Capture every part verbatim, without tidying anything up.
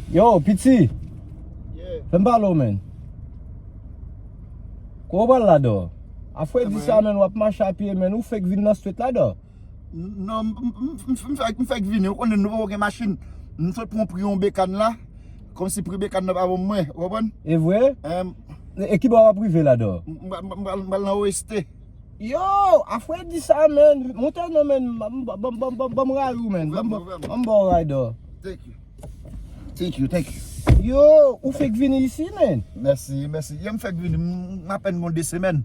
Yo, piti. Fè m pale w, menn. Kote w pral la, dò? A fredi sa, menn, w ap mache a pye, menn. Ou fenk vin nan street la, dò? Non, m, m, m, m, m fèk, m fèk vini. Ou konnen nou poko gen machin. M sot pran pri yon bekàn la. Kòmsi pri bekàn nan pa bon mwen, ou konprann? E vre? E, e ki bò w ap rive la, dò? M, m, m, m pral, m pral nan O S T. Yo, a fredi sa, menn. Moute non, menn. Ban m, ban m, ban m, ban m, ban m ray ou, menn. Ban m, ban m ba w ray, dò. Thank you. Thank you, thank you. Yo, ou fenk vini isi, menn? Mèsi, mèsi. Yo, m fèk vini, m, m apèn gon de semèn.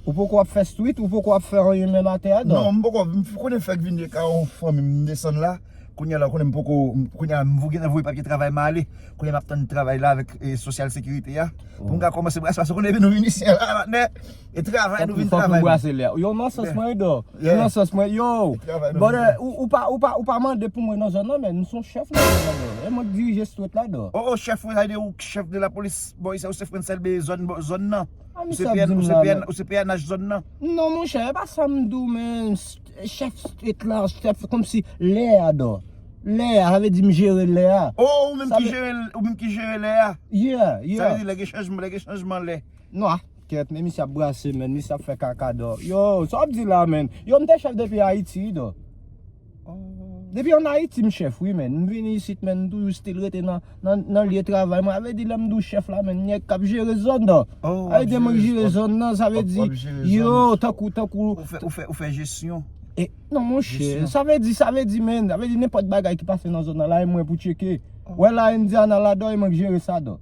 Ou poko ap fè street, ou poko ap fè anyen menm atè a, dò? Non, m poko, m konnen fèk vini ka yon fanmi m desann la. Kounye a la, konnen m poko, kounye a m gentan voye papye travay m ale. Kounye a m ap tann travay la avèk, e, sosyal sekirite a. Pou m ka kòmanse brase, paske konnen epi nou vin isi a la, patnè. E travay nou vin travay. Fòk nou brase lè. Yo, nan sans mwen, dò. Yo, nan sans mwen, yo. Bòdè, ou, ou pa, ou pa, ou pa mande pou mwen nan zòn nan, men m se yon chèf nan zòn nan, dò. E mwen k dirije street la, dò. O, o, chèf, ou, sa vle di ou chèf de la polis. Bon, isi, ou se Frensèl, be zòn, zòn nan. Ou se P N, ou se P N, ou se P N H zòn nan. Non, monchè, e pa sa m di w, men. Chèf street la, chèf, kòmsi lè a, dò. Lè a, sa vle di m jere lè a. O, ou menm ki jere, ou menm ki jere lè a. Yeah, yeah. Sa vle di lè gen chanjman, lè gen chanjman lè. Non, a, kèt, men misye ap brase, menn, misye ap fè kaka, dò. Yo, sa w ap di la, menn? Yo, m te chèf depi Ayiti, dò. Depi ann Ayiti, m chèf, wi, menn. M vini isit, menn, m toujou still rete nan, nan, nan lye travay mwen. Sa vle di, lè m di w chèf la, menn, nèg k ap jere zòn, dò. Sa vle di, mwen k jere zòn nan, sa vle di, yo, tankou, tankou. Ou fè, ou fè, ou fè jesyon. E, non, monchè, sa vle di, sa vle di, menn, sa vle di nenpòt bagay ki pase nan zòn nan la, e mwen pou tcheke. Wè la, Indiana la, dò, e mwen k jere sa, dò.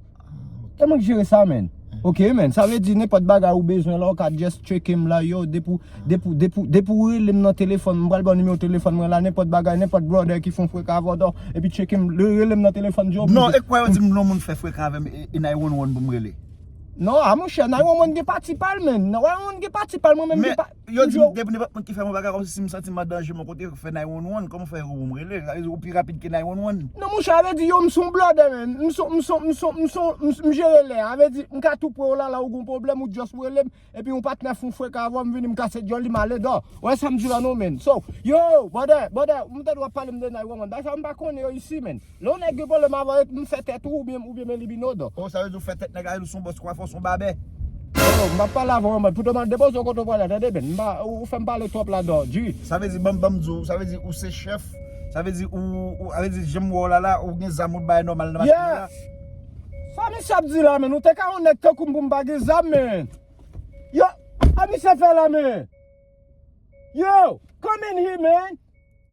E mwen k jere sa, menn. Ok, menn. Sa vle di nenpòt bagay ou bezwen la, ou ka just tcheke m la, yo, depi w, depi w, depi w, depi w rele m nan telefòn, m pral ba w nimewo telefòn mwen la, nenpòt bagay, nenpòt brother ki fè yon freka avè w, dò, epi tcheke m, rele m nan telefòn, di yo. Non, e kwa yo di m lè yon moun fè freka avè m, e, e nine one one pou m rele? Non, a monchè, nine one one gen pati pa l, menn. Nine one one gen pati pa l, mwen menm gen pa. Yo di m depi nenpòt moun ki fè m yon bagay kòmsi si m santi m an danje, mwen kote fè nine one one, kòman fè yo pou m rele? Sa vle di ou pi rapid ke nine one one. Non, monchè, sa vle di yo, m se yon blòdè, menn. M se, m se, m se, m se, m, m jere lè. Sa vle di, m ka tou pre w la, la ou gon pwoblèm, ou just rele m, epi yon patnè fè yon freka avè w, m vini, m kase djòl li, m ale dò. Ou wè sa m di w la non, menn. So, yo, brother, brother, m tande w ap pale m de nine one one. Bagay sa m pa konnen yo isi, menn. Lè yon nèg gen pwoblèm avè w, m fè tèt ou, oubyen, oubyen men libino dò. O, sa vle di ou fè tèt nèg la, ou se yon bòs kwafè, ou se yon babè. Yo, m p ap pale avè w, mwen. Pou demann depoze w kote w prale a, tande, menn. M pa, ou, ou fè m pale twòp la dò, G. Sa vle di, ban m, ban m di w, sa vle di ou se chèf. Sa vle di ou, ou, sa vle di jan m wè w la la, ou gen zam ou bay nòmal nan machin la. Sa misye ap di la, menn? Ou te ka yon nèg tankou m pou m pa gen zam, menn. Yo, sa misye fè la, menn? Yo, come in here, man.